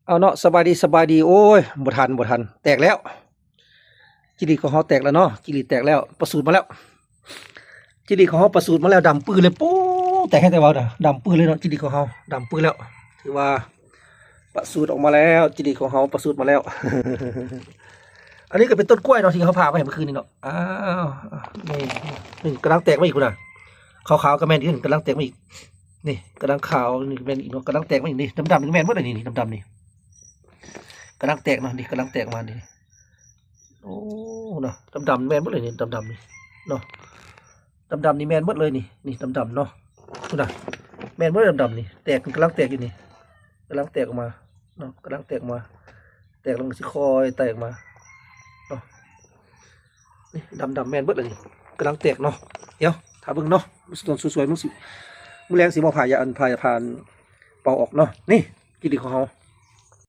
ເອົາເນາະ ສະບາຍດີ ສະບາຍດີ. ໂອ້ຍ ບໍ່ທັນ ບໍ່ທັນ ແຕກແລ້ວ. ຈີ່ຫຼີ່ຂອງເຮົາແຕກແລ້ວເນາະ ຈີ່ຫຼີ່ແຕກແລ້ວ ປະສູດມາແລ້ວ. ຈີ່ຫຼີ່ຂອງເຮົາປະສູດມາແລ້ວ ດຳປຶ້ຍເລີຍ. ໂອ້ ແຕກແຮງແຕ່ເວົ້ານະ ດຳປຶ້ຍເລີຍເນາະ ຈີ່ຫຼີ່ຂອງເຮົາ ດຳປຶ້ຍແລ້ວ. ຖືວ່າປະສູດອອກມາແລ້ວ ຈີ່ຫຼີ່ຂອງເຮົາປະສູດມາແລ້ວ. ອັນນີ້ກໍເປັນຕົ້ນກ້ວຍເນາະ ທີ່ເຮົາຜ່າໄວ້ເມື່ອຄືນນີ້ເນາະ. ອ້າວ ນີ້ ນີ້ກຳລັງແຕກມາອີກພຸ້ນນະ. ຂາວໆກໍແມ່ນອີກ ກຳລັງແຕກມາອີກ. ນີ້ກຳລັງຂາວ ນີ້ແມ່ນອີກເນາະ ກຳລັງແຕກມາອີກ. ນີ້ດຳໆນີ້ແມ່ນໝົດເລີຍ ນີ້ ນີ້ດຳໆນີ້ ກຳລັງແຕກເນາະ ນີ້ກຳລັງແຕກມານີ້. ໂອ້ ເນາະ ດຳໆແມ່ນໝົດເລີຍນີ້ ດຳໆນີ້ເນາະ ດຳໆນີ້ແມ່ນໝົດເລີຍນີ້. ນີ້ດຳໆເນາະ ພຸ້ນນະ ແມ່ນໝົດເລີຍ ດຳໆນີ້ ແຕກ ກຳລັງແຕກຢູ່ນີ້ ກຳລັງແຕກອອກມາເນາະ ກຳລັງແຕກອອກມາ ແຕກແລ້ວມັນຊິຄ່ອຍແຕກອອກມາເນາະ. ນີ້ດຳໆແມ່ນເບິດເລີຍນີ້ ກຳລັງແຕກເນາະ. ດຽວຖ້າເບິ່ງເນາະ ຕອນສວຍໆ ມື້ຊິ ມື້ແລງຊິມາຜ່າຢາ ອັນ ຜ່າ ຜ່າເປົ່າອອກເນາະ. ນີ້ ຈີ່ຫຼີ່ຂອງເຮົາ